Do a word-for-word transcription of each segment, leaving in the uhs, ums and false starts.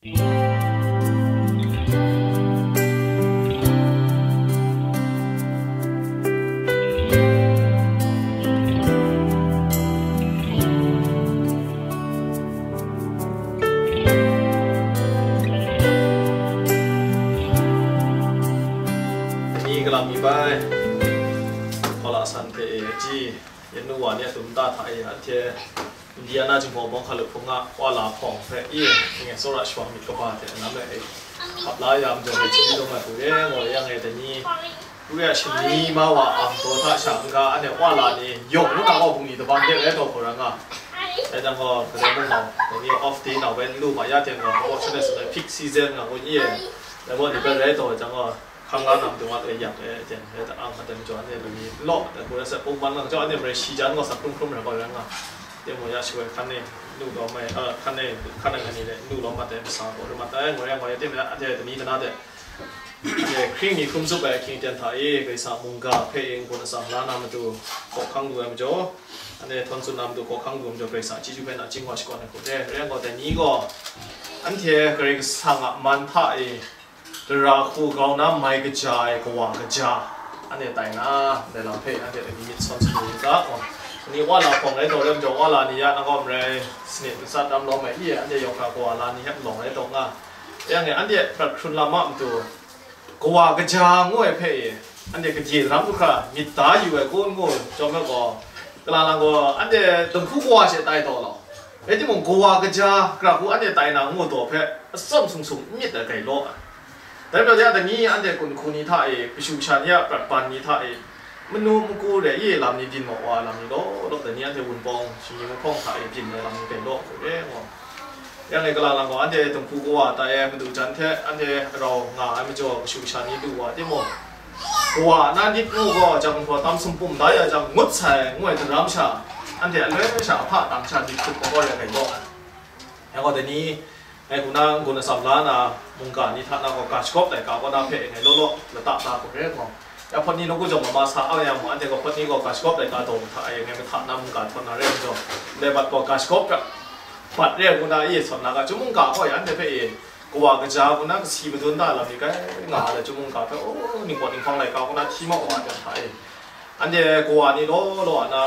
Ni kalam mi bai, Paula san hpe e, ji, yan nu wa ni a tum ta hta e, anhte Indiana jinghpaw bawng hkalup hpung a wa la hpawng hpe i, nge tsawra shawa myit kaba hte lam e, hkap la ya majaw e, chyeju dawng ai hku re, ngaw yang e, dai ni, Korea shani ma wa ang taw hta sha n-ga, anhte wa la ni yawng ngu na gaw bungli dabang de rai taw hkau ra nga. Dai jang gaw, kadai mung nau, dai ni off day nau bai n lu ma ya ten gaw, kabaw shanhte shanhte peak season nga ngu n ye, dai gaw ni bai rai taw jang gaw, hkang la na matu nga tai yak e ten, dai ta ang hta ten jaw anhte lami n law, dai hku rai sat, pungman lang jaw anhte marai shi jan gaw sak hkrum hkrum rai gaw rai nga. Dai mung ya shawai hkan e, n lu lawm ai, a, hkan e, hkan ai ni le n lu lawm mat ai masa gaw rai mat ai, ngoi rai ngoi ai, dai mung ya, anhte dai ni dana de, Anhte hkring mi hkrum zup ai ahkying aten hta e, Karai Kasang mungga hpe e n-gun atsam la na matu, hkawhkang lu ai majaw, anhte htawn tsun na matu, hkawhkang lu ai majaw, Karai Kasang chyeju hpe nachying wa shakawn ai hku de, rai yang gaw, dai ni gaw, anhte Karai Kasang a man hta e, dara hku grau na mai kaja ai kawa kaja, anhte tai na, ndai lam hpe anhte dai ni myit sawn satu yu ga, gaw, ni wa la hpawng rai taw rai majaw, wa la ni ya na gaw marai, sanit matsat ram lawm ai i, anhte yawng hkra kawa la ni hpe lawng rai taw nga, yang e, anhte prat hkrun lam a matu, kawa kaja ngu ai hpe e, anhte kadye daram du hkra myit da yu ai kun ngu chyawm ai gaw, kalang lang gaw, anhte dinghku kawa she tai taw law. Rai timung, kawa kaja, gara hku anhte tai na ngu daw hpe, atsawm sung sung n myit ai grai law ai. Dai majaw, ya dai ni anhte gun hku ni hta e, kashu kasha ni a prat ban ni hta e, manu maku re i lam ni byin maw wa lam ni law law, dai ni anhte wunpawng, shinggyim lahpawng hta e byin ai lam ni grai law hku re, ngu. Yang e, kalang lang gaw, anhte dinghku kawa tai ai madu jan hte anhte rau nga ai majaw, kashu kasha ni du wa timung, kawa na nit ngu gaw, jang hpaw tam sumpum da ya jang, ngut sai ngu ai daram sha, anhte aloi sha ahpa tang sha nit hkrup ai gaw re ai law ai. Yang gaw, dai ni, ngai hku na n-gun atsam la na, mungga ni hta na gaw, ga shagawp laika kaw na hpe ngai law law lata da hku re, ngu. Ya hpawt ni nawku jawng mama sa au yang mung, anhte gaw hpawt ni gaw ga shagawp laika daw hta e ngai mahta na mungga htawn na re ai majaw, ndai bat gaw ga shagawp hta bat re ai ngu na e sawn na ga, chyum mungga gaw ya anhte hpe e, kawa kaja ngu na kasi madun da lam ni grai nga ai, chyum mungga hpe, o, ningpawt ninghpang laika ngu na hti mau wa ai hta e, anhte kawa ni law law a na,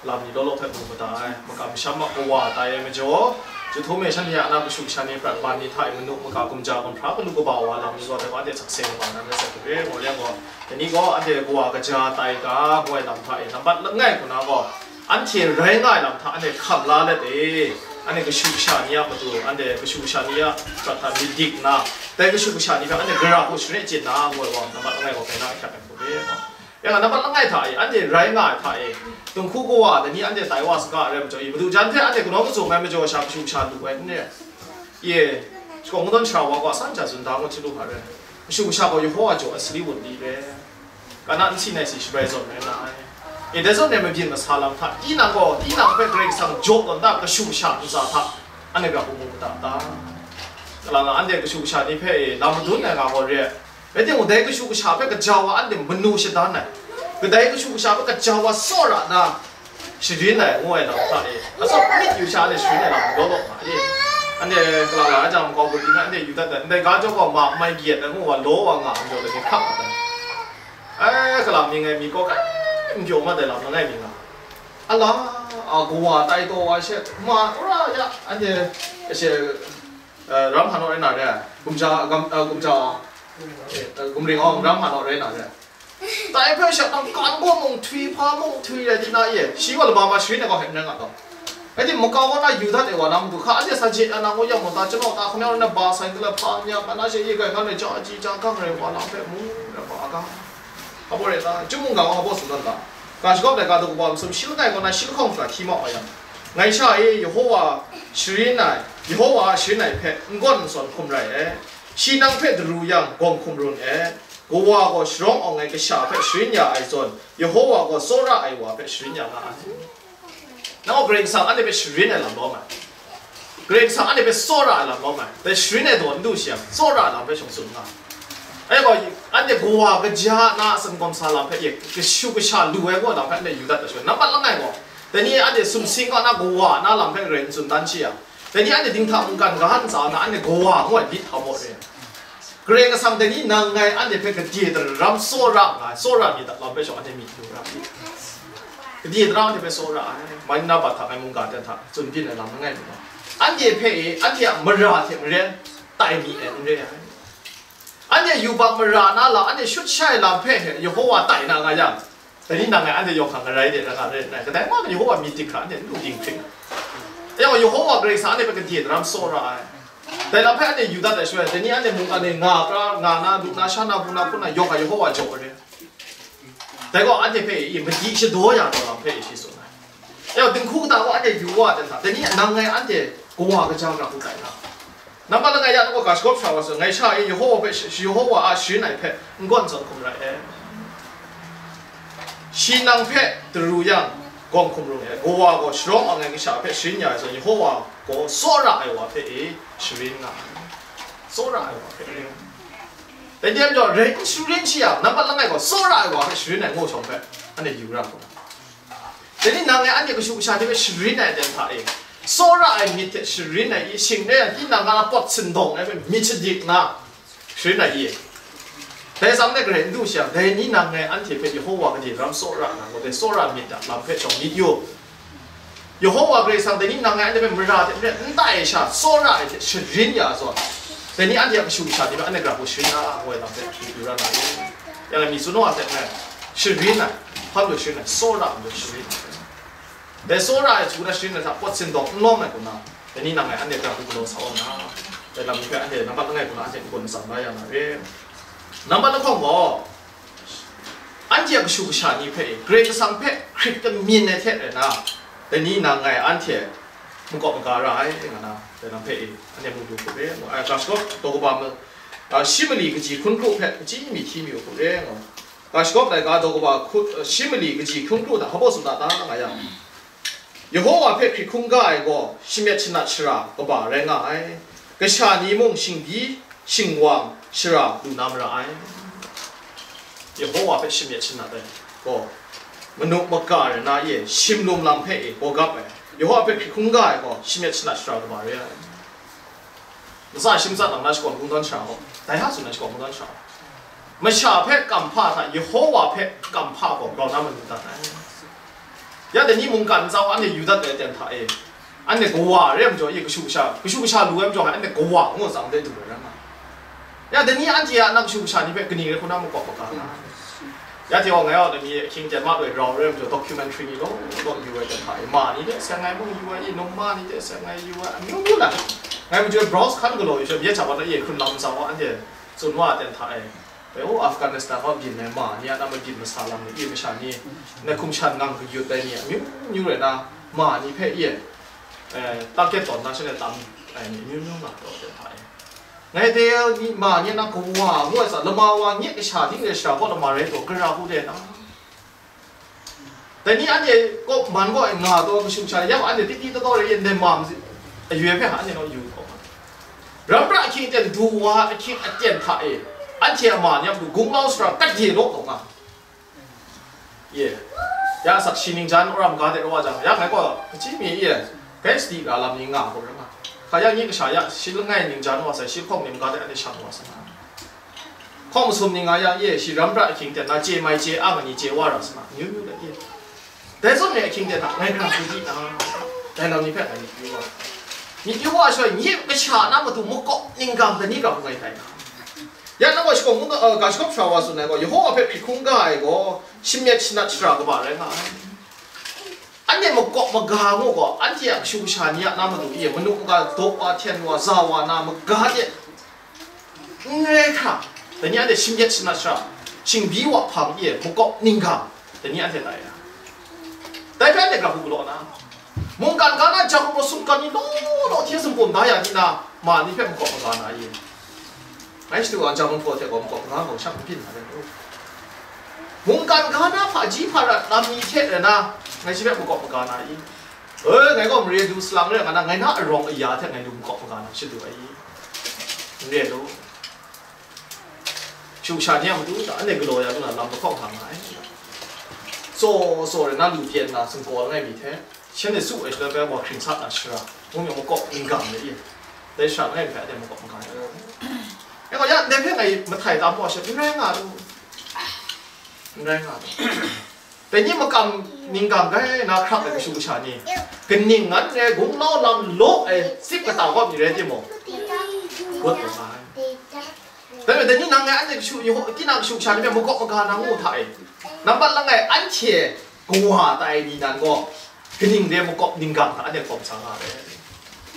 lam ni law law hpe mu mada ai, makam masham a kawa tai ai majaw, jahtum e shanhte a na kashu kasha ni prat ban ni hta e manu maga gumja gumhpra galu kaba wa lam ni gaw, dai wa de sakse kaba nan rai sai hku re, ngu yang gaw, dai ni gaw anhte kawa kaja tai ga, ngu ai lam hta e nambat langai hku na gaw, anhte rai nga ai lam hta anhte hkam la let e, anhte kashu kasha ni a matu, anhte kashu kasha ni a prat hta myit dik nna, dai kashu kasha ni hpe anhte gara hku sharin chyin na, ngu ai gaw, nambat langai gaw bai na ahkyak ai hku re, ngu. Yang a nambat langai hta e, anhte rai nga ai hta e, dinghku kawa dai ni anhte tai wa saga ai rai majaw, i madu jan hte anhte kanaw kazung ai majaw sha kashu kasha lu ai n re? Ye, shakawn kungdawn shara wa gaw san hta tsun da ngut hti lu hpa re. Kashu kasha gaw Yehova jaw ai sali wunli re. Kana nsi nai si shabrai zawn rai nga ai. E, dai zawn e mabyin masa lam hta, tinang gaw tinang hpe Karai Kasang jaw tawn da kashu kasha ntsa hta, anhte ga hku mu mada ta? Kalang lang anhte kashu kasha ni hpe e lam madun ai nga gaw re. Rai timung, dai kashu kasha hpe gaja wa anhte manu shadan ai, kadai kashu kasha hpe gaja wa tsawra na sharin ai ngu ai lam hta e, atsawm myit yu sha anhte sharin ai lam law law nga e. Anhte kalang la ai jang, makau gumhpraw ni hpe anhte yu dat ai, ndai ga jaw gaw ma mai gyet ai ngu wa law wa nga ai majaw, dai ni hkap mat ai. Ai, kalang mi ngai mi kaw kai n pyaw mat ai lam langai mi nga. Ala, a kawa tai taw wa she, ma, ora ya, anhte, she, eh, ram hpa naw rai na re, gumja, gam, eh, gumja, eh, gumring awng ram hpa naw rai na re. Tai hpe sha nang kan gaw mung htwi, hpa mung htwi rai di na ye, shi wa lama ma sharin ai gaw hkyen n rai nga taw. Rai timung, makau kaw na yu dat ai wa na matu hka, anhte sa je ai na ngu yang mung, ta chyanawk ta hkamyang rai na ba sai n gala hpa n yang, ana she ye kai ngan rai ja ji ja gang rai wa lam hpe mu rai wa ga. Hpa baw rai ta? Chyum mungga gaw hpa baw tsun dan ta? Ga shagawp laika daw kaba masum shi langai kaw na shi lahkawng hkra hti mau wa yang, ngai sha e, Yehova sharin ai, Yehova a sharin ai hpe n gawn n sawn hkum rai ai. Shi nang hpe daru yang, gawng hkum run ai. Kawa gaw sharawng awng ai kasha hpe sharin ya ai zawn, Yehova gaw tsawra ai wa hpe sharin ya nga ai. Nang gaw Karai Kasang anhte hpe sharin ai lam lawm ai. Karai Kasang anhte hpe tsawra ai lam lawm ai. Dai sharin ai daw n du shi yang, tsawra ai lam hpe shawng tsun nga ai. Anhte gaw, anhte kawa kaja na a tsun gawm sa lam hpe, ye, kashu kasha lu ai gaw lam hpe anhte yu dat ai shaloi, nambat langai gaw, dai ni anhte sumsing kaw na kawa na lam hpe rai n tsun dan shi yang, Dai ni anhte dinghta mungkan ga ntsa na, anhte kawa ngu ai lit hta maw re. Karai Kasang dai ni nang ngai anhte hpe gade daram tsawra nga ai, tsawra myit a lam hpe shawng anhte myit lu ra. Gade daram anhte hpe tsawra ai, mai na bat hta ngai mungga ten hta tsun byin ai lam langai mi gaw, anhte hpe e, anhte a mara hte maren tai mi ai n re ai. Anhte yubak mara na lam, anhte shut sha ai lam hpe he Yehowa tai na nga yang, dai ni nang ngai anhte yawng hkang garai de ra nga re ai, kadai mung Yehowa myit dinghkra anhte n lu dinghpring. Yawng Yehowa Karai Kasang anhte hpe gade daram tsawra ai. Dai lam hpe anhte yu dat ai shaloi, dai ni anhte mungkan e nga pra, nga na, lu na, sha na, bu na, hpun na, yawng hkang Yehowa jaw ai re. Dai gaw anhte hpe i madi shadaw ya taw lam hpe i shi tsun ai. Yawng dinghku kata gaw anhte yu wa ten hta, dai ni nang ngai anhte kawa kaja gara hku tai na. Nambat langai ya gaw ga shagawp sha wa tsun, ngai sha e Yehowa hpe, Yehowa a sharin ai hpe n gawn zawn hkum rai e. Shi nang hpe daru yang, gawng hkum rung e, kawa gaw sharawng ang ai kasha hpe sharin ya ai zawn, Yehowa gaw tsawra ai wa hpe e sharin nga ai. Tsawra ai wa hpe e. Dai teng majaw, rai n sharin shi yang, nambat langai gaw tsawra ai wa hpe sharin ai ngu shawng hpe, anhte yu ra hku. Dai ni nang e anhte kashu kasha ni hpe sharin ai ten hta e, tsawra ai myit hte sharin ai i, shing re ai tinang nga na pawt sindawng ai hpe myit shadik na, sharin ai i. Dai tsang de garai n du shi yang, dai ni nang ngai anhte hpe Yehowa gade daram tsawra na, dai tsawra myit a lam hpe shawng myit yu. Yehowa Karai Kasang dai ni nang ngai anhte hpe mara hte maren n tai ai sha, tsawra ai hte sharin ya ai zawn, dai ni anhte a kashu kasha ni hpe anhte gara hku sharin na, ngu ai lam hpe myit yu ra na i. Yang e mi tsun wa ai hte maren, sharin ai, hpa majaw sharin ai, tsawra ai majaw sharin ai. Dai tsawra ai hku na sharin ai hta pawt sindawng n lawm ai hku na, dai ni nang ngai anhte gara hku galaw sa wa na, dai lam ni hpe anhte nambat langai hku na anhte n-gun atsam la ya na re. Nambat lahkawng gaw, anhte a kashu kasha ni hpe, Karai Kasang hpe hkrit kamyin ai hte rai na, dai ni nang ngai anhte makawp maga ra ai, nga na, dai lam hpe e, anhte mu lu hku re, ngu ai, ga shagawp daw kaba ma, a, shi mali kaji hkun kru hpe, kaji mi hti mi u hku re, ngu. Ga shagawp laika daw kaba hku, a, shi mali kaji hkun kru hta hpa baw tsun da ta nga yang, Yehowa hpe hkrit hkungga ai gaw, shamyet shanat shara kaba rai nga ai. Kasha ni mung shingbyi, shingwang, shara lu na mara ai. Yehowa hpe shamyet shanat ai gaw, manu maga rai na e, shimlum lam hpe e, gawgap ai. Yehowa hpe hkrit hkungga ai gaw, shamyet shanat shara kaba re ai. Ntsa shingtsat lam na shakawn kungdawn shara gaw, dai ha tsun ai shakawn kungdawn shara gaw, masha hpe kamhpa hta Yehowa hpe kamhpa gaw grau na manu dat ai. Ya dai ni mungkan ntsa wa anhte yu dat ai aten hta e, anhte kawa re ai majaw, ye kashu kasha, kashu kasha lu ai majaw, anhte kawa ngu tsang de du ai rai nga. Ya dai ni anhte a na kashu kasha ni hpe kaning rai hku na makawp maga nga ai. Ya hte gaw ngai a lami ahkying ten ma loi rau re ai majaw, documentary ni law law yu ai aten hta e, ma ni hte seng ai mung yu ai, i num ma ni hte seng ai yu ai, amyu myu la. Ngai majaw browse hkan galaw yu sha, myit hta wa na ye hkrun lam ntsa wa anhte tsun wa ai aten hta e. Bai, o, Afghanistan wa byin ai ma ni a na mabyin masa lam ni, i masha ni, na hkum shan ngang kayut ai ni, amyu myu rai na, ma ni hpe i, eh, target tawn na shanhte tam ai ni, amyu myu nga taw de hta e. Ngai de ni, ma ni a na kawa ngu ai sa, lama wa nye kasha ting de sha gaw lama rai taw, gara hku de na. Dai ni anhte kaw man gaw nga taw, kashu sha, ya anhte titi taw taw rai yen, dai ma ayoi hpe hta anhte naw yu taw. Ram pra ahkying aten du wa, ahkying aten hta e, anhte a ma ni a matu gunglau sara kat ye law taw nga. Ye. Ya asak shi ningjan wora maga de rawt jang, ya ngai gaw, kaji mi ye, gai sadi ra lam ni nga hku rai nga. Hka ya nye kasha ya, shi langai ningjan wa sai, shi hkawng ni maga de anhte shang wa sa nga. Hkawng masum ni nga ya ye, shi ram pra ahkying ten na, chye mai chye ang ni chye wa ra sa na, amyu myu de ye. Dai zawn re ahkying ten na, ngai gara hku di na, dai lam ni hpe ngai myit yu wa. Myit yu wa shaloi, nye kasha na matu makawp ninggang dai ni gara hku ngai tai na. Ya nang gaw shakawn hkungga, uh, ga shagawp sha wa tsun ai gaw, Yehowa hpe hkrit hkungga ai gaw, shamyet shanat shara kaba rai nga ai. Anhte makawp maga ngu gaw, anhte a kashu kasha ni a na matu e, manu maga daw wa, hten wa, za wa na, maga de n rai hkra, dai ni anhte shamyet shanat shara, shingbyi wa hpang e, makawp ninggang, dai ni anhte tai ai. Dai hpe anhte gara hku galaw na, mungkan ga na Jakob sumgan ni law law hte zumpum da ya ni na, ma ni hpe makawp maga na i? Ngai shadu a, Jakob hte gaw makawp maga gaw shak n byin na rai u. Mungkan ga na hpaji hparat lam ni hte rai na, ngai shi hpe makawp maga na i? E, ngai gaw mare du salang re nga na, ngai na arawng aya hte ngai lu makawp maga na shadu ai i? N re lu. Shu sha ni a matu hta anhte galaw ya lu na lam lahkawng hkang nga ai. Tsaw tsaw rai na lu pyen na singkaw langai mi hte, Shanhte su ai shaloi bai wa hkring sa na shara, ngu myawng makawp ninggang de i. Dai shara ngai hpe de makawp maga ai. E gaw, ya, ndai hpe ngai mahtai tam gaw, sha n rai nga lu. N rai nga lu. Dai ni makam ninggang gai na hkrak ai kashu kasha ni, kaning ngan re gunglau lam law ai tsip kata kawp ni rai timung, gawt taw nga ai. Dai, dai ni nang ngai anhte kashu, tinang kashu kasha ni hpe makawp maga na ngu hta e. Nampat langai anhte kawa tai ni nan gaw, kaning re makawp ninggang hta anhte hkawm sa nga ai.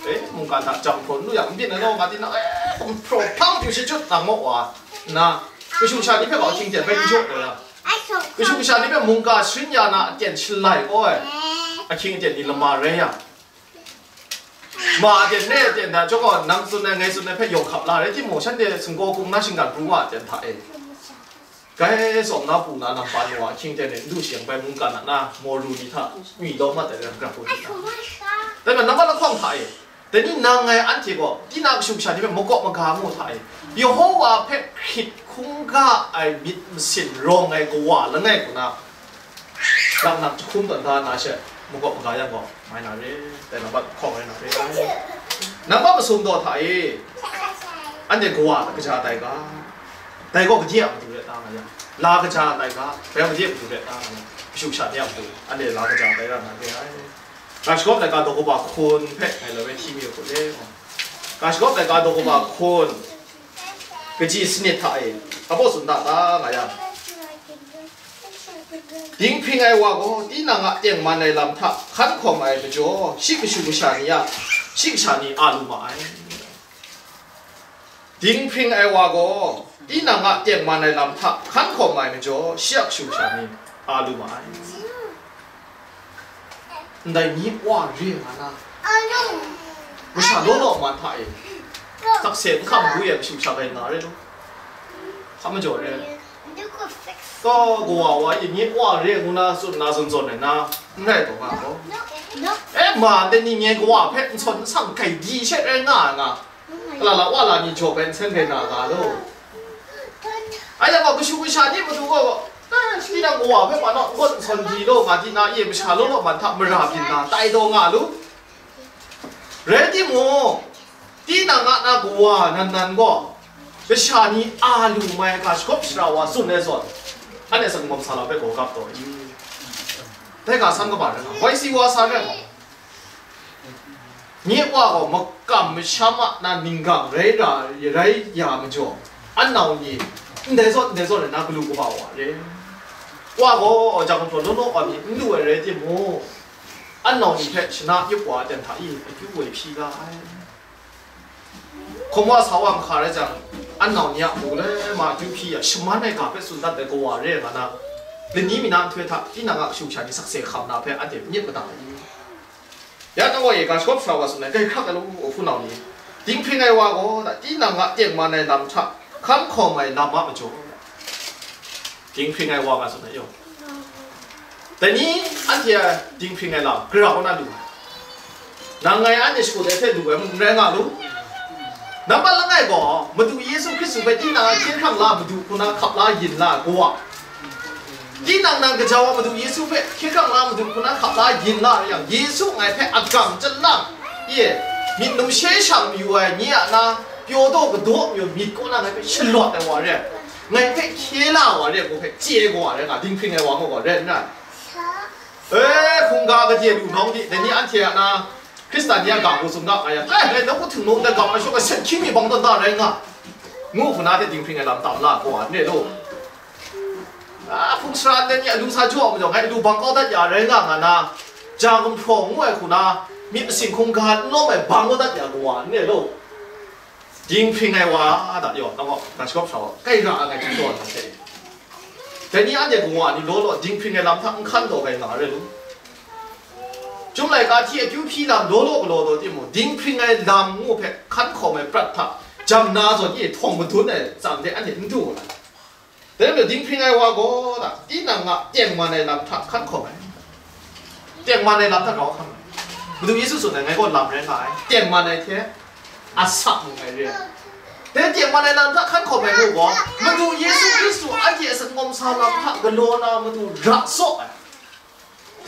E, mungkan hta jang hpraw n lu yang, n byin ai law, nga tinang, e, hkum hpraw hpang pyu shachyut nang maw wa, nna, kashu kasha ni hpe gaw ahkying ten bai n jaw ai yang, kashu kasha ni hpe mungga sharin ya na aten shalai kau ai, ahkying aten ni lama rai yang, ma aten re aten hta chyawm gaw, nang tsun ai, ngai tsun ai hpe yawng hkap la rai timung, shanhte singkaw kung na shinggan pru wa aten hta e. Gai tsawm na pu na lam pa nu a ahkying ten e n du shang bai mungkan a na, Moru ni hta ngwi lawm mat ai lam grap u hta. Dai majaw, nambat lahkawng hta e, dai ni nang ngai anhte gaw, tinang kashu kasha ni hpe makawp maga mu hta e, Yehova hpe hkrit hkungga ai myit masin rawng ai kawa langai kaw na, Nang nang jahkum tawn da na she, makawp maga yang gaw, mai na re, dai nambat lahkawng rai na re. Nambat masum daw hta e, anhte kawa kaja tai ga, dai gaw gade a matu rai ta nga yang, la kaja tai ga, dai gaw gade a matu rai ta nga yang, kashu kasha ni a matu, anhte la kaja tai ra na re ai. Ga shagawp laika daw kaba hkun hpe ngai law e hti mi u hku le, ga shagawp laika daw kaba hkun, kaji sanit hta e, abaw tsun da ta nga yang, dinghpring ai wa gaw tinang a tengman ai lam hta hkan hkawm ai majaw, shi kashu kasha ni a, shi kasha ni a lu ma ai. Dinghpring ai wa gaw tinang a tengman ai lam hta hkan hkawm ai majaw, shi a kashu kasha ni a lu ma ai. Ndai ni wa re nga na, masha law law man hta e, sakse n hkam ngu e, kashu kasha rai nga re law, hkam majaw re. Kaw kawa wa e, nye wa re ngu na tsun na zawn zawn ai na, n rai taw nga gaw. E, ma ndai ni nye kawa hpe nsawn nsang grai di she rai nga ai nga, lala wa la ni jaw bai nsen rai na ga law. Ai yang gaw, kashu kasha ni matu gaw, eh, tinang kawa hpe ma naw n gawn nsawn di law, nga di na, e masha law law man hta mara byin na, tai daw nga lu. Rai timung, tinang a na kawa nan nan gaw, kasha ni a lu mai ga shagawp shara wa tsun ai zawn, anhte sanggawm sa lam hpe gaw gap taw i? Dai ga san kaba rai nga, wai si wa sa rai nga. Nye wa gaw makam masham a na ninggang rai ra, rai ya majaw, anau ni ndai zawn, ndai zawn ai na galu kaba wa re. Wa gaw jang hpraw law law wa mi n lu ai rai timung, anau ni hpe shana yup wa ai ten hta i akyu woi hpyi ga ai. Hkum wa sa wa mahka rai jang, anau ni a mu le ma akyu hpyi ya, shaman ai ga hpe tsun dat ai kawa re ai nga na, lani mi na nhtoi hta, tinang a kashu kasha ni sakse hkam na hpe anhte myit mada ai. Ya nang gaw e ga shagawp shara wa tsun ai, grai hkrak ai law, hpunau ni. Dinghpring ai wa gaw, tinang a tengman ai lam hta hkan hkawm ai lam a majaw, dinghpring ai wa nga tsun ai yaw. Dai ni, anhte a dinghpring ai lam grau na lu ai. Nang ngai anhte shakut ai hte lu ai mung n rai nga lu. Nambat langai gaw, Madu Yesu Hkristu hpe tinang a hkyen hkrang la Madu hku na hkap la yin la ai kawa, tinang nan gaja wa Madu Yesu hpe hkyen hkrang la Madu hku na hkap la yin la rai yang, Yesu ngai hpe agam chyalang, ye, myit numshe shang mayu ai nye a na pyaw daw kadaw mayu myit kaw na ngai hpe shalawt ai wa re, ngai hpe hkye la ai wa re, ngu hpe chye ai wa re nga, dinghpring ai wa gaw rai n rai. E, hkungga gade lu nawng di, dai ni anhte a na, Hkristan ni a ga hku tsun ga nga yang, "E, ngai nawku htingnu nta gam ai shawng e sen hkying mi bang tawn da rai nga," ngu hku na hte dinghpring ai lam tam la ai kawa n re law. A, hpung sara ndai ni a lu sa jaw majaw, ngai lu bang kau dat ya rai nga nga na, ja gumhpraw ngu ai hku na, myit masin hkungga n lawm ai bang kau dat ya kawa n re law. Dinghpring ai wa a da yaw, nang gaw, ga shagawp shara wa, kai ra ai ngai hte taw na hte. Dai ni anhte kawa ni law law, dinghpring ai lam hta n hkan taw gai nga ai rai lu. Chyum laika hti akyu hpyi lam law law galaw taw timung, dinghpring ai lam ngu hpe hkan hkawm ai prat hta, jam na zawn e htawng madun ai tsam de anhte n du ai. Dai majaw dinghpring ai wa gaw, da, tinang a tengman ai lam hta hkan hkawm ai. Tengman ai lam hta grau hkam ai. Madu Yesu tsun ai, "Ngai gaw lam rai nga ai, tengman ai hte asak mung ngai re ai." Dai tengman ai lam hta hkan hkawm ai ngu gaw, Madu Yesu Hkristu anhte a sanggawm sa lam hta galaw na matu ra saw ai.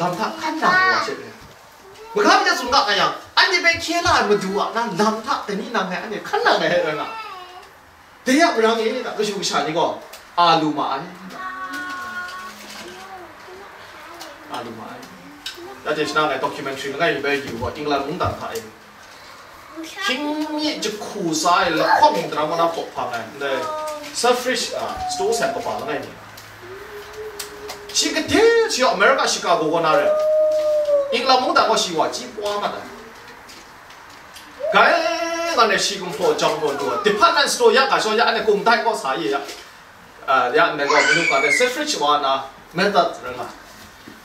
Lam hta hkan nang ai wa she re. Magam de tsun ga nga yang, anhte bai hkye la ai Madu a na lam hta, dai ni nang ngai anhte hkan nang ai rai nga. Dai a marang e, kashu kasha ni gaw, a lu ma ai. A lu ma ai. Dai hte shana ngai documentary langai mi bai yu gaw, England mungdan hta e. Hkying mi jahku sa ai lahkawng ning daram wa na hpaw hpang ai, ndai Selfridge, a, store seng kaba langai mi. Shi gade shi America Chicago kaw na rai. England mungdan gaw shi wa chyi pwa mat ai. Gai nga ne shi gumhpraw jang pawt lu ai. Department store ya ga shaw ya, anhte kungdai kaw sa ye ya. A, ya ndai gaw, manu ga de Selfridge wa na, Matters rai nga.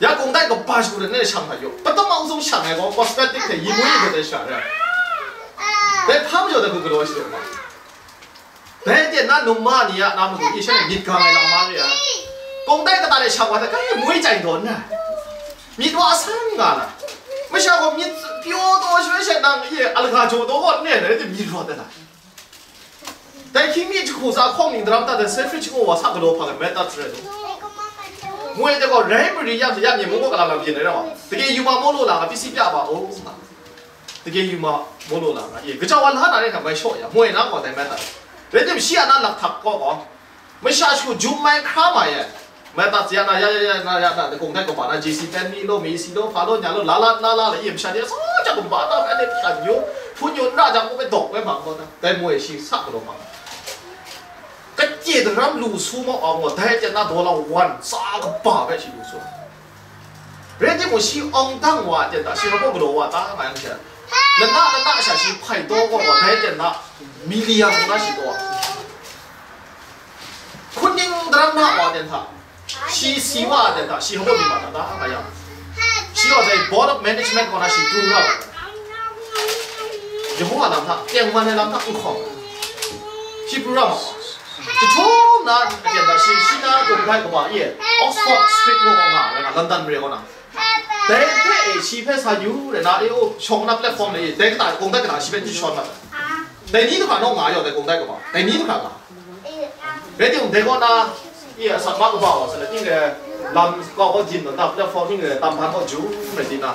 Ya kungdai kaba shagu de ne shang hta yu. Patang ma uzung shang ai gaw, cosmetic hte yi mu yi de sha rai. Dai hpa majaw dai hku galaw shi de ma. Dai hte na num ma ni a na matu i sha myit gang ai lam ma re ai. Kungdai kata de shang wa hta, kai mu yi jai daw nna. Myit wa san nga na. Masha gaw myit pyaw taw shi she nang i alaga jaw daw gaw ne, dai hte myit rawt ai na. Dai hkying mi jahku sa hkawng ning daram hta de Selfridge kaw wa sa galaw hpa ai Matters rai lu. Moi de gaw rai mari ya ya mye mung gaw gala lam yin ai rai wa. Dage yu ma maw law la nga pyi si pya ba o. Dage yu ma maw law la nga. Ye, gaja wa la na rai hta mai shaw ya. Moi na gaw dai Matters. Rai tim shi a na lak htak kaw gaw. Masha shu jum mai hkra ma ye. Matters ya na, ya, ya, ya na, ya na, de kungdai kaba na, J C Penney lo, Macy's lo, hpa lo, nya lo, la la, la la, la, yim sha de, so, ja kumba ta, ka de, pyan yu, hpun yu, ra jang, ko pe dok, pe mang, ko ta, dai moi shi sa, ko lo mang. Ka kye daram lu su ma, ong, dai ja na, dollar wan, sa kaba, pe shi lu su. Rai timung, shi ong dang wa, jen ta, shi ko galaw wa, ta, nga yang sha. Lana, lana, sha, shi hpai to, ko, dai ja na, million, na, shi to. Hkuning daram na wa den hta, shi si wa den hta, shi hpaw di ma ta ta nga yang, shi wa dai Board of Management kaw na shi pru ra wa. Jehovah lam hta, tengman ai lam hta n hkawm. Shi pru ra ma wa. Jahtum na aten hta shi, shi na gumhkrai kaba e, Oxford Street ngu wa nga, nga London mare kaw na. Dai hpe e shi hpe sa yu re na, e o, shawng na platform le e, dai kata, kung dai kata shi hpe n shawn mat ai. Dai ni hkra naw nga yaw dai kung dai kaba, dai ni hkra nga. Rai timung, dai kaw na, i a sak ma kaba wa sa le, ning le lam kau kaw jin na, platform ning le tam hpan kaw ju, rai di na.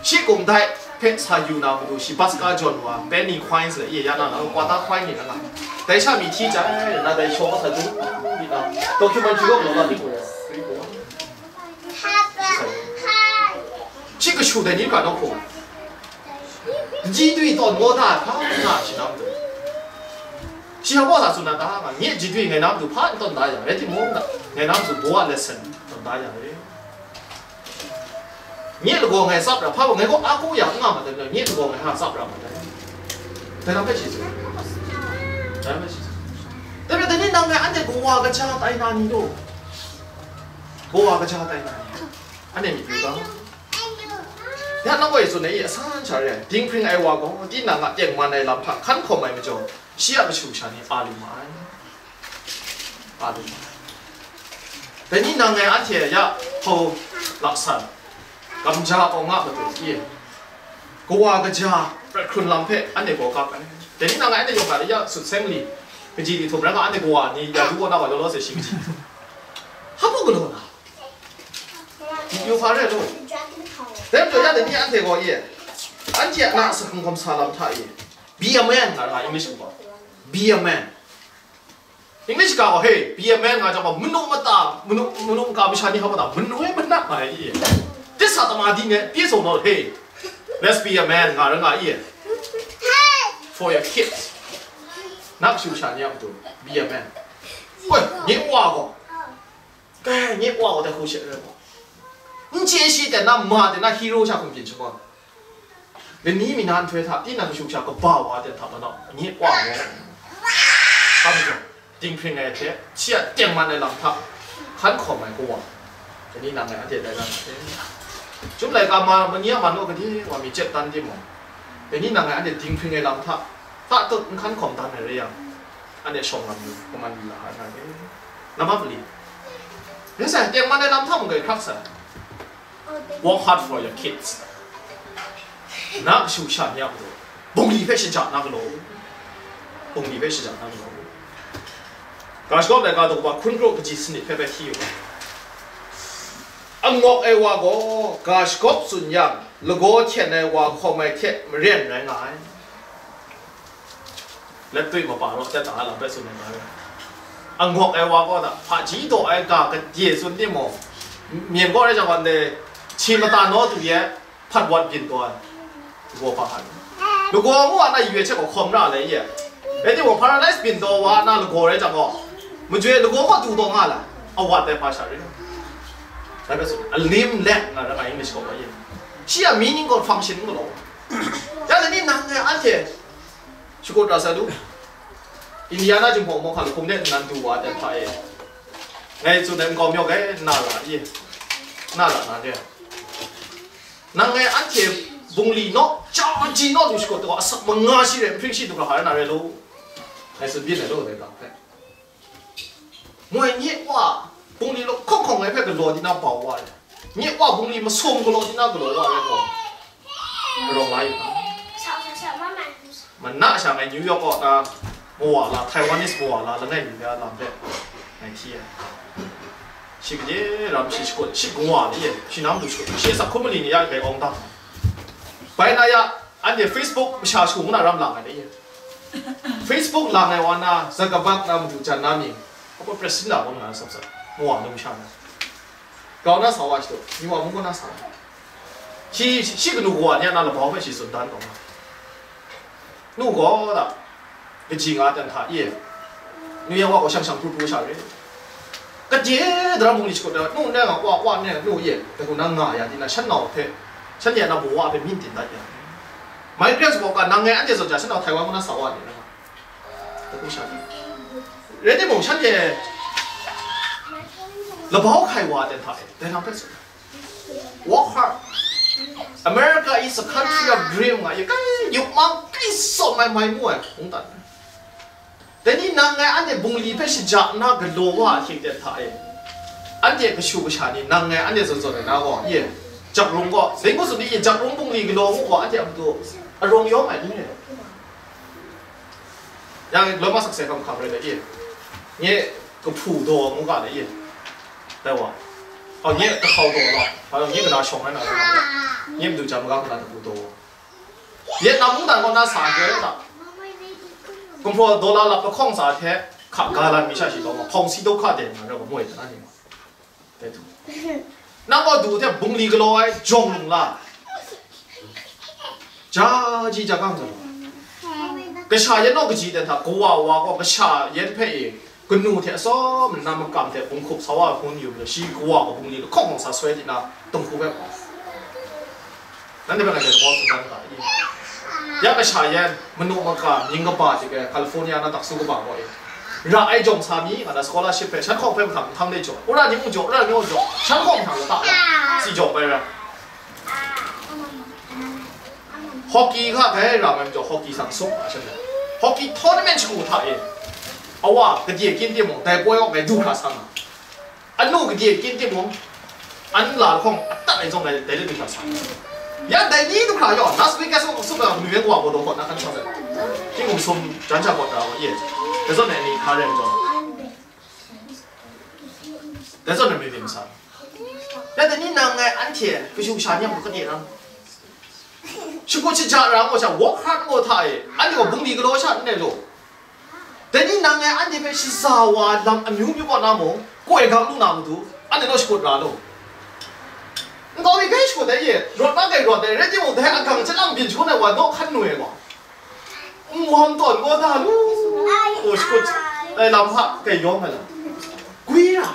Shi kung dai hpe sa yu na matu, shi bus ka jawn wa, penny coins le, i ya na, na, kwata coin ni na nga. Dai sha mi hti jai, na dai shaw sa ju, di na. Documentary kaw na, di ko, di ko. Shi kashu dai ni hkra nawku. Ji dwi tawn maw da hpa na shi na matu. Shi hpa sa tsun na ta nga, nye ji dwi ngai na matu hpa n tawn da ya, rai timung na, ngai na matu bo a lesson tawn da ya re. Nye lagaw ngai tsap ra, hpa gaw ngai gaw a ku ya n nga ma dai, nye lagaw ngai ha tsap ra ma dai. Dai lam hpe shi tsun. Dai lam hpe shi tsun. Dai hpe dai ni nang ngai anhte kawa kaja tai na ni law? Kawa kaja tai na ni? Anhte myit yu ga. Ya nang gaw e tsun ai, i asan sha re ai, dinghpring ai wa gaw, tinang a tengman ai lam hta hkan hkawm ai majaw, shi a kashu kasha ni a lu ma ai. A lu ma ai. Dai ni nang ngai anhte ya hpau laksan, kamja awng a matu i, kawa kaja prat hkrun lam hpe anhte gaw kap ai. Dai ni nang ngai anhte yawng ga ya sut seng li, kaji li htum rai nga, anhte kawa ni ya du kaw na wa law law se shi kaji. Hpa mung galaw na? Yu hpa re lu. Dai majaw ya dai ni anhte gaw i, anhte a na a sahkung hkawm sa lam hta i, be a man nga ra nga English kaw. Be a man. English ga gaw, hey, be a man nga jang gaw, manu mata, manu, manu maka masha ni hpa mata, manoi manat nga ai i. Tisa tama di ngai pyi zawn naw, hey, let's be a man nga ra nga i. For your kids. Na kashu kasha ni a matu, be a man. Woi, nye wa gaw. Kai, nye wa gaw dai hku she ai gaw. N chye shi ten na, ma ten na, hero sha hkum byin shangun. Lani mi na nhtoi hta, tinang kashu kasha kaba wa ten hta, manau, nye wa gaw. Hpa majaw, dinghpring ai hte, shi a tengman ai lam hta, hkan hkawm ai kawa. Lani nang ngai anhte tai na hte. Chyum laika ma, mani a man naw gade wa mi chyetan timung, lani nang ngai anhte dinghpring ai lam hta, hta tut n hkan hkawm dan ai rai yang, anhte shawng lam ni, kaman ni la ai na re. Namma mali. Ning sai, tengman ai lam hta mung grai hkrak sai. Work hard for your kids. Na kashu kasha ni a matu, bungli hpe shaja na galaw. Bungli hpe shaja na galaw. Ga shagawp ai ga daw ba hkun kru kaji sanit hpe bai hti yu ga. Angawk ai wa gaw ga shagawp tsun yang, Lagaw hten ai wa hkawm ai hte maren rai nga ai. Let tui mapa raw tet ta ai lam hpe tsun ai nga re. Angawk ai wa kaw hta, hpaji daw ai ga kadye tsun timung, myen kaw rai jang gaw ndai, hti mata naw tu ye, hpat wat byin taw ai. Lagaw hpa hkan. Lagaw ngu a na yu ai hte gaw hkawm ra ai ye. Rai timung, paradise byin taw wa na lagaw rai jang gaw, majoi lagaw kaw du taw nga la, a wat ai hpa sha rai. Rai hpe tsun, a lim lek nga ra nga English kaw wa ye. Shi a meaning gaw function n galaw. Ya, dai ni nang ngai anhte shakut ra sa lu. Indiana jinghpaw mawhka lahkum de nnan du wa ai hta e. Ngai tsun ai nkau myawk e, na ra i. Na ra na re. Nang ngai anhte bungli naw, chyaji naw lu shakut taw, asak manga shi re, nhpring shi du ra hka na re lu. Ngai tsun byin ai lu dai ga hpe. Moi nye wa bungli law hkawng hkawng ai hpe galaw di na bau wa ai. Nye wa bungli masum galaw di na galaw wa ai gaw, rawng la yu hka. Mana sha ngai New York kaw na mawa la, Taiwanese mawa la langai mi ya lam hpe ngai hti ai. Shi gade ram shi shakut, shi gawa ni e, shi nam du shakut, shi asak hkum mali ni ya grai awng dang. Bai na ya, anhte Facebook masha shu na ram lang ai ni e. Facebook lang ai wa na, Zuckerberg na madu jan na mying, apa president la wa nga sap sap, mawa nu masha na. Grau na sa wa shi tu, ni wa mung gaw na sa wa. Shi, shi kanu gawa ni a na labau hpe shi tsun dan taw nga. Nu gaw da, kaji nga dan hta e. Nu yang wa gaw shang shang pru pru sha re. Kadye daram bungli shakut da, nu nna nga wa, wa nna nu e, da ku na nga ya di na, shan nau hpe, shan ya na bawa hpe myin tin dat ya. Migrants gaw ka nang ngai anhte zawn ja, shan nau Taiwan gaw na sa wa ni na. Da ku sha ni. Rai timung, shanhte labau hkai wa dan hta e, dai nang hpe tsun. Work hard. America is a country of dream nga, ya kai yup mang kai sawm ai mai mu ai, hung tan. Dai ni nang ngai anhte bungli hpe shaja nna galaw wa a hkying ten hta e, anhte kashu kasha ni nang ngai anhte zawn zawn ai na gaw, ye, jakrung gaw, dai ngut tsun ni, ye, jakrung bungli galaw ngu gaw, anhte a matu arawng yawng ai n re. Yang loi ma sakse hkam hkam rai le, ye, nye kahpu daw ngu ga le, ye. Dai wa. Hpa nye kahkau daw la, hpa nye kana shawng rai na rai na, nye madu jam maga kana kahpu daw. Vietnam mungdan kaw na sa ai hte, kumhpraw dollar lap lahkawng sa hte, hka ga lan mi sha shi taw, hpawng si dawhka de na rai wa, moi ta na ni ma. Dai htu. Nang gaw du hte bungli galaw ai jawng lung la. Ja ji ja gang galaw. Kasha yan naw kaji dan hta, kawa wa gaw kasha yan hpe e, kanu hte atsawm nna makam hte bunghkup sa wa hpun yu majaw, shi kawa gaw bungli lahkawng hkawng sa soi di na, dinghku hpe gaw. Nanhte hpe ngai dai hpaw tsun dan ga i? Ya kasha yan, manu maka, mying kaba hte California na daksu kaba gaw e, ra ai jawng sa mi, nga na scholarship hpe, shan hkawng hpe mahtang nhtang de jaw, wora ni mung jaw, wora ni mung jaw, shan hkawng mahtang lata, si jawng bai ra. Hockey hka bai ra mai majaw, hockey sang sung a shan dai. Hockey tournament shagu hta e, awa, kadye kyin timung, dai poi awk ngai du hkra sang a. Anu kadye kyin timung, an la lahkawng atat ai zawng ai dai ladu hta sa. Ya dai ni du hkra yaw, Las Vegas awng sup na myu yan wa gaw daw kaw na kan sa sai. Hkying hkum sum jan sha kaw da wa ye. Dai zawn ai ni hka rai ai zawn. Dai zawn ai myu byin sa. Ya dai ni nang ngai anhte kashu kasha ni a matu kadye na. Shakut shaja ra gaw sha, work hard gaw hta e, anhte gaw bungli galaw sha n rai law. Dai ni nang ngai anhte hpe shaza wa lam amyu myu kaw na mung, koi gang lu na matu, anhte naw shakut ra law. Nkau mi hpe shakut ai ye, rawt na kai rawt ai, rai timung, dai agang chyalang byin shangun ai wa naw hkan nu ai gaw, nwam tawn gaw da lu, gaw shakut ai lam hpa kai yawng ai lam. Gwi ra,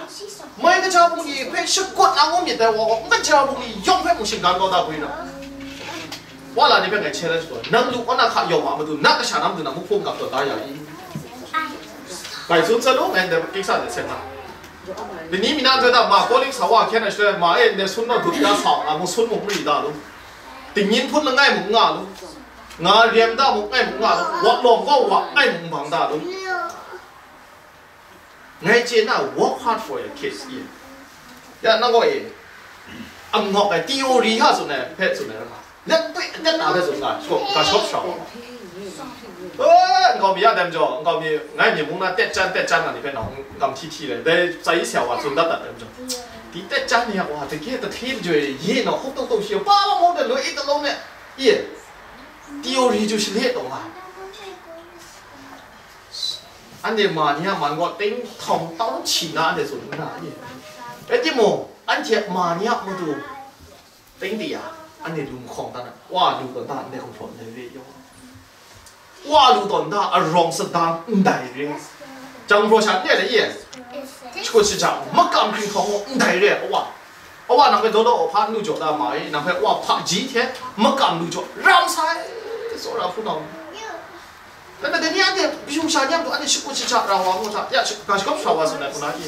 mai kaja bungli hpe shakut na ngu myit dai wa gaw, n kaja bungli yawng hpe mung shinggan kau da gwi ra. Wa la ni hpe ngai challenge gaw, nang lu kaw na hka yawng a matu, na kasha na matu na muhpung gap taw da ya i? Ngai tsun sa lu, ngai ndai kiksa de seng na. Mini mina ndoi da, ma kawlik sa wa hkyen ai shaloi, ma e ndai sun naw dut ya sa, a mung sun mung mari da lu. Tingyin hpun langai mung nga lu. Nga rem da mung ngai mung nga lu. Wa lawm gaw wa ngai mung bang da lu. Ngai chye na, work hard for your kids, i. Ya, nang gaw e, angawk ai theory ha tsun ai, hpe tsun ai ra. Let pui, let na hpe tsun ga, shawk, ga shawk shawk. Eh, nkau mi ya dai majaw, nkau mi, ngai mi mung na tet chan, tet chan na ni hpe nang gam hti hti le, dai tsai sia wa tsun dat dat dai majaw. Di tet chya ni a wa, dage dahte majoi ye naw hkuk tawk tawk shi, pa wa mung de lo e talong ne, ye, theory ju shale taw nga. Anhte ma ni a man gaw ting htawng tau hti na anhte tsun n na, ye. Rai timung, anhte ma ni a matu ting di ya, anhte lu mahkawng dan na, wa lu tawn da, anhte gumhpraw ndai re yaw. Wa lu tawn da, arawng sadang ndai re. Jang raw sha n re le, ye. Shakut shaja, makam hkring hkawng gaw ndai re, awa. Awa, nang hpe daw daw hpa n lu jaw da ma e, nang hpe wa hpaji hte makam lu jaw ram sai, tsawra hpunau. Nang dai ni anhte kashung sha ni a matu anhte shakut shaja ra wa ngu hta, ya, ga shagawp sha wa tsun ai hku na i?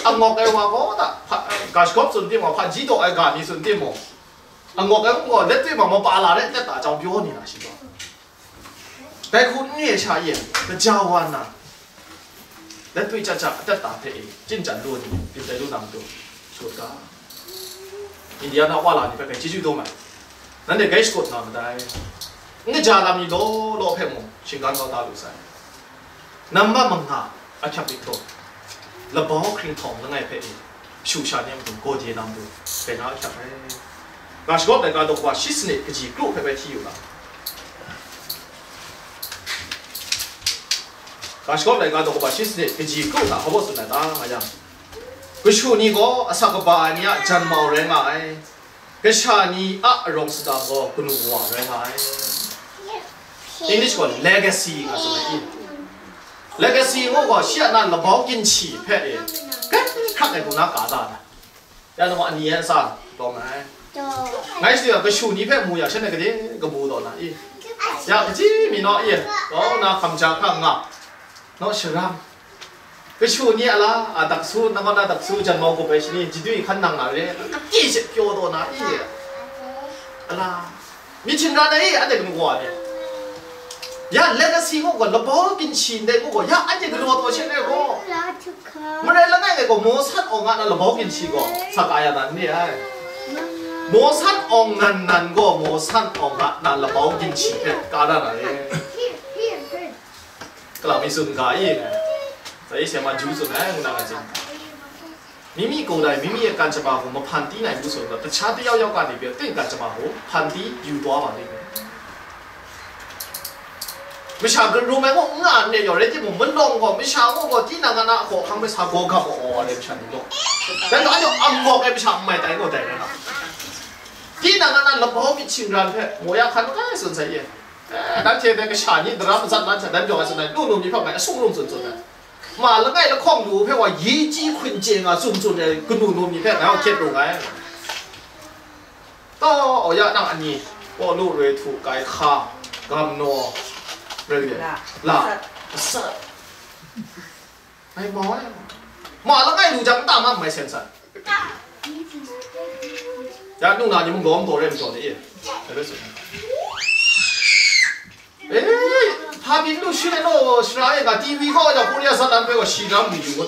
Angawk ai wa gaw da, hpa, ga shagawp tsun timung, hpaji daw ai ga mi tsun timung, angawk ai gaw, let tui ma mapa la re, let ta jang pyaw ni na shi gaw. Dai hku n re sha ye, kaja wa nna, let tui chya chya adat ta hpe e, chyin jan lu ni, byin tai lu na matu, shut ga. Indiana wa la ni hpe ngai chyeju dum ai. Nanhte grai shakut na madai. N kaja lam ni law law hpe mung, shinggan kau da lu sai. Nambat manga ahkyep myit hkrum, labau hkring htawng langai hpe e, shu sha ni a matu gaw de na matu, bai na ahkyep ai. Ga shagawp laika daw kaba shi sanit kaji kru hpe bai hti yu ga. Ga shagawp laika daw kaba shi sanit kaji kru hta hpa baw tsun ai ta nga yang, kashu ni gaw asak kaba ai ni a janmau rai nga ai. Kasha ni a arawng sadang gaw kanu kawa rai nga ai. English gaw legacy nga tsun ai. Legacy ngu gaw shi a na labau ginshi hpe e, hkrak ai hku na ka da ai. Ya nang ani yan sa lawm ai. Ngai shi kashu ni hpe mu ya, shanhte gade kabu taw na i? Ya kaji mi naw i? Taw na hkamja hkra nga, naw sharam. Kashu ni a la, a, daksu, nang kaw na daksu, janmau gup ai shani, jidwi hkan nang na re, kati she pyaw taw na i? A la, mi htingran ai, anhte kanu kawa ni. Ya legacy ngu gaw, labau ginshi ndai ngu gaw, ya anhte galaw taw she re gaw. Marai langai ngai gaw, maw san awng a na labau ginshi gaw, sa ka ya na n re ai. Maw san awng nan nan gaw, maw san awng a na labau ginshi hpe ka ra na re. Kalang mi tsun ga i, sai sema ju tsun ai ngu na nga jing. Mimi gaw dai, mimi a kan shama hku mahpan ti nai ngu tsun ga, kasha tayau yau ka ni pyi, ting kan shama hku hpan ti yu taw wa ni. Masha garum ai ngu n nga n ne yaw rai timung, malawng gaw, masha ngu gaw, tinang a na a hkaw hkang hpe sa gaw gam aw ai masha ni law. Dai gaw, anhte ang gawk ai masha n mai tai gaw dai rai na. Tinang a na labau myit shingran hpe maw ya hkan kai tsun sai ye. Eh, nanhte dai kasha ni daram matsat na hta dan jawng ai tsun ai, lu nu mi hpe ngai asung lung tsun tsun ai. Ma langai lahkawng lu hpe wa yi chyi hkun chye nga tsun tsun ai kanu nu mi hpe ngai hkyet lu nngai. Taw, ya nang ani, Pawlu, Rehtu, Kaihka, Gamno, rai le, la, masat. Ngai mau ai. Ma langai lu jang, nta ma n mai sen san. Ya, nung na ni mung lawm taw re majaw ni e. Eh, hpa byin lu shi ai law, Sara e ga T V kaw ai da, Korea zatlan hpe gaw shi ram mi yu.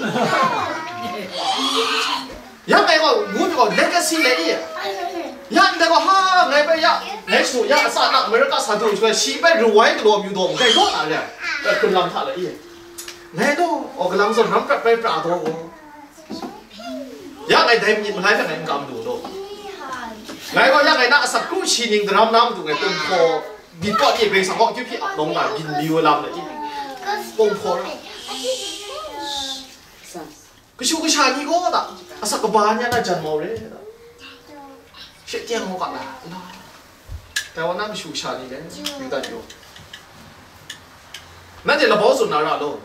Ya ngai gaw, ngu mi gaw, legacy le i. Ya ndai gaw, ha, ngai bai ya, ngai su ya, asa na America sa du shuai, shi bai ruwai galaw myu daw, ngai gaw na le. Bai hkrun lam hta le i. Ngai gaw, aw galang zawn ram prat bai pra daw gaw. Ya ngai dai myit malai hpe ngai n kam lu law. Ngai gaw ya ngai na asak kru shi ning daram na matu ngai kung hpaw, myit kaw ni Karai Kasang kaw akyu hpyi ap lawng na byin mi wa lam na i. Kung hpaw ra. Kashu kasha ni gaw da, asak kaba ni a na jan mau re da. She teng mu ga la, la. Taiwan na mashu sha ni le, yu dat yu. Nanhte labau tsun na ra law.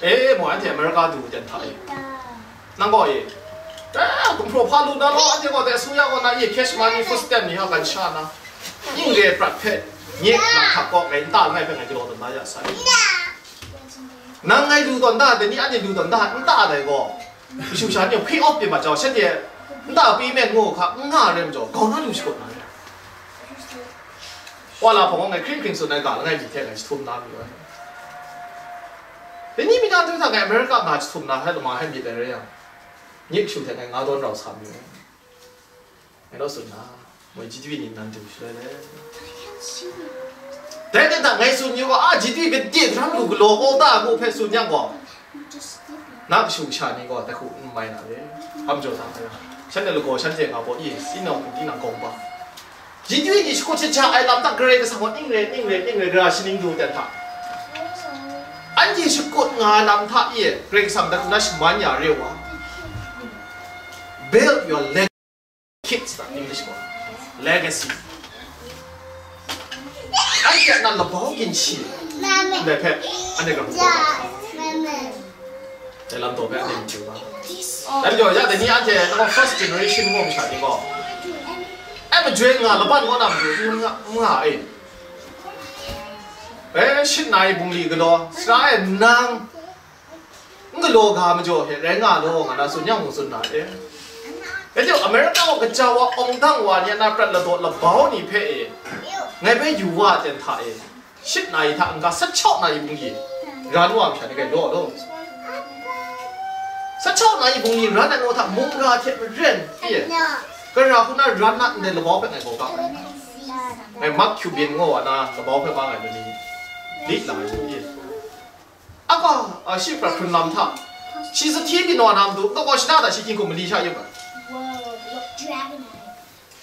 E, mu anhte America du jan hta e. Nang gaw e. E, gumhpraw hpa lu na law, anhte gaw dai asuya gaw na e, cash money, food stamp ni a kan sha na. Ning re prat hpe, nye lang hkap kaw ngai nta langai hpe ngai galaw tawn na ya sai. Nang ngai lu tawn da, dai ni anhte lu tawn da, nta dai gaw. Mashu sha ni pay off pyi ma jau, shanhte nta payment ngu hkra n nga ai majaw, gau na lu shakut na re. Wa la hpawng ngai hkring hkring tsun ai ga langai mi hte ngai jahtum na mi ai. Dai ni mi na hte hta ngai America nga jahtum na, hai lama hai myit ai rai yang, nye kashu hte ngai nga dawn rau sa mi ai. Ngai law tsun na, moi jidwi ni nan du shaloi le. Dai ten hta ngai tsun yu gaw, a jidwi gade hkra lu galaw kau ta ngu hpe tsun yang gaw, na kashu kasha ni gaw dai hku n mai na re, hpa majaw ta hkra. Shanhte lagaw shanhte nga baw i, tinang hku tinang gawng ba. Jindwi ni shakut shaja ai lam hta Karai Kasang gaw ning rai, ning rai, ning rai, gara shaning du ten hta. Anhte shakut nga ai lam hta i, Karai Kasang dat hkuna shaman ya re wa. Build your leg-, kids na English gaw. Legacy. Anhte a na labau ginshi. Ndai hpe, anhte ga hku gaw. Dai lam taw hpe anhte n chyu ga. Dai majaw, ya dai ni anhte nang first generation ngu masha ni gaw, e majoi nga laban kaw na matu n nga, n nga e. E, shit na i bungli galaw, sara e nang, n galaw ga majaw hte rai nga law, nga na tsun yang mung tsun na e. Rai timung, America wa kaja wa, awng dang wa ni a na prat ladaw labau ni hpe e, ngai hpe yu wa ten hta e. Shit na i hta n-ga, sachau na i bungli ran wa masha ni gai law law. Sachau na i bungli ran ai ngu hta mungga hte maren, i, gara hku na ran na ndai labau hpe ngai gaw ga ai. Ngai Mark Cuban ngu wa na labau hpe ba ngai lani lit la ai i. Apa, a, shi prat hkrun lam hta, shi sahti byin wa na matu, kaw kaw shana hta shi hkying hkum mali sha yup ai.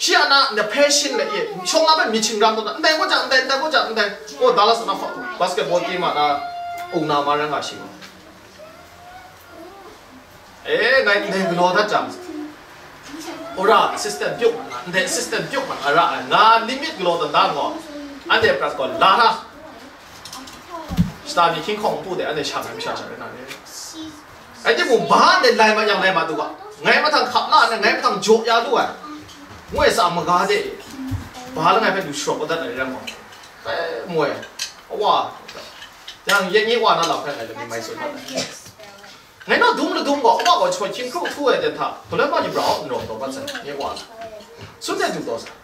Shi a na, na passion le, e, shawng na hpe myit shingram taw na, ndai gaw ja, ndai, ndai gaw ja, ndai. Oh, Dallas na fa, basketball team a na, ung na ma rai nga shi gaw. E, ngai, ndai galaw dat jang, ora assistant pyuk ma na, ndai assistant pyuk ma na ra ai, nga limit galaw dan dan gaw, anhte prat gaw la na. Shata ni hkying hkawng npu de, anhte shang ai masha sha rai na ni? Rai timung, ba ndai lai ma yang lai ma du ga, ngai mahtang hkap la ai, ngai mahtang jaw ya lu ai, ngu ai tsa maga de, ba langai hpe lu sharawp kau dat ai rai ngu, e, mu ai, awa, yang yet nye wa na lam hpe ngai lani mai tsun dat ai. Ngai naw dum ladum gaw, awa gaw chyawm hkying hkru htu ai ten hta, galoi ma ni bra n rawng taw mat sai, nye wa na. Sun de du taw sai.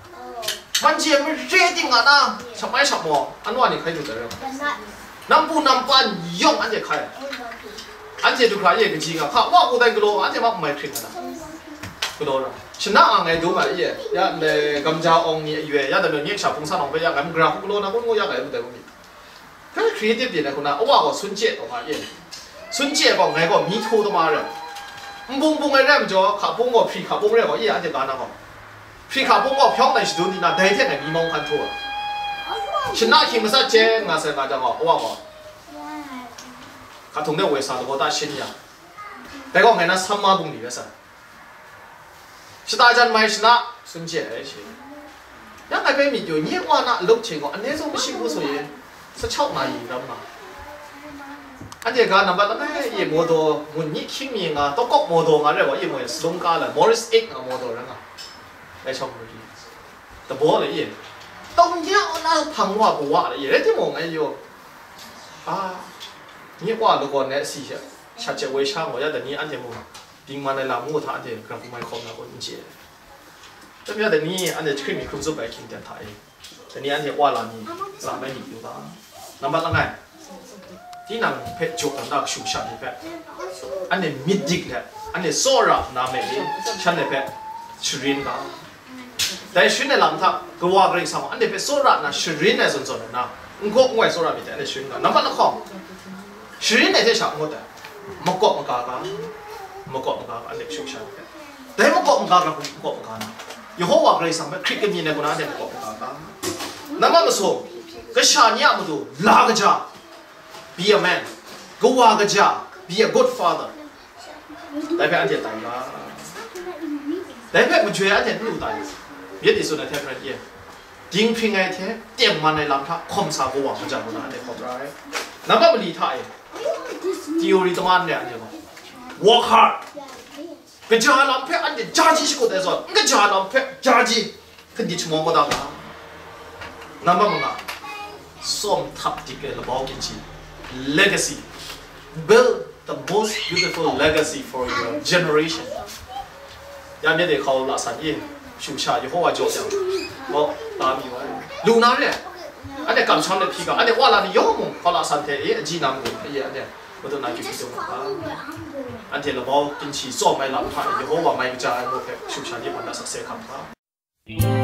Manje mare ting nga na, shap mai shap maw, anwa ni hkai du tai rai. Nampu nampan yawng anhte hkai. Anhte du hkra ye kaji nga, hka wa ku tai galaw, anhte ma n mai hkring nga na. Galaw na. Shana a ngai dum ai ye, ya ndai gamja awng ni ayu e, ya dai me myit sha pung san awng hpe ya ngai magra hku galaw na kun ngu ya ngai mu dai mu myit. Hpe creative byin ai hku na, awa gaw sun chye taw nga ye. Sun chye gaw ngai gaw mi htu tama rai. Nbung bung ai rai majaw, hka pung gaw hpri hka pung rai gaw, i anhte ga na gaw. Hpri hka pung gaw hpyawng dai shadun di na, dai hte ngai mi mawng hkan htu ai. Shana hkying matsat chye nga sai nga jang gaw, awa gaw hka htung de woi sa lagaw ta shin ya. Dai gaw ngai na samma bungli rai sa. Shata jan mai shana, sun chye ai shi. Yang ngai hpe myit yu, nye wa na a luk hte gaw, ane zawn mashi ngu so ye, sachau na yi ram nga. Anhte ga nambat langai ye mawdaw, ngun myit hkying mi nga, tawkawk mawdaw nga rai wa, ye moi, salum ka la, Morris eight nga mawdaw rai nga. Dai shawng lu di. Dabaw le ye. Tawng ya wa na hpang wa kawa le ye, rai timung ngai yu. A, nye wa lagawn ai asi sha, shat chye woi sha gaw, ya dai ni anhte mung, dingman ai lam ngu hta anhte grau mai hkawm na kun n chye. Dai mi a dai ni anhte jahkring mi hkrum zup ai hkying ten hta e, dai ni anhte wa la ni, lam ai myit yu ga. Nambat langai, tinang hpe jaw dan da kashu kasha ni hpe, anhte myit dik let, anhte tsawra nna me i, shanhte hpe sharin ga. Dai sharin ai lam hta, Kawa Karai Kasang gaw anhte hpe tsawra nna sharin ai zawn zawn nna, n gawp n wai tsawra myit dai, anhte sharin ga. Nambat lahkawng, sharin ai hte sha n ngut ai, makawp maga ga, makawp maga ga, anhte kashu kasha ni hpe. Dai makawp maga ga hku, makawp maga na, Yehova Karai Kasang hpe hkrit kamyin ai hku na, anhte makawp maga ga. Nambat masum, kasha ni a matu, la kaja, be a man, kawa kaja, be a good father. Dai hpe anhte tai ga. Dai hpe majoi anhte n lu tai. Myit dai tsun ai hte hpren ye. Dinghpring ai hte tengman ai lam hta hkawm sa kawa maja lu na anhte hkawm ra ai. Nambat mali hta e, theory tama n re anhte gaw, work hard. Kaja lam hpe anhte jaji shakut ai zawn, n kaja lam hpe jaji hkandit shamawng kau da ga. Nambat manga, tsawm htap dik ai labau ginshi, legacy. Build the most beautiful legacy for your generation. Ya myit de hkau la san i, shu sha Yehova jaw yang, gaw, ta mi wa ai. Lu na re, anhte kamsham de hpyi ga, anhte wa la ni yawng mung hkau la san hte i, aji na mung hpe i, anhte Madu na kyu hpyi dung ga. Anhte labau ginshi tsawm ai lam hta e, Yehova mai kaja ai ngu hpe, shu sha ni hpan na sakse hkam ga.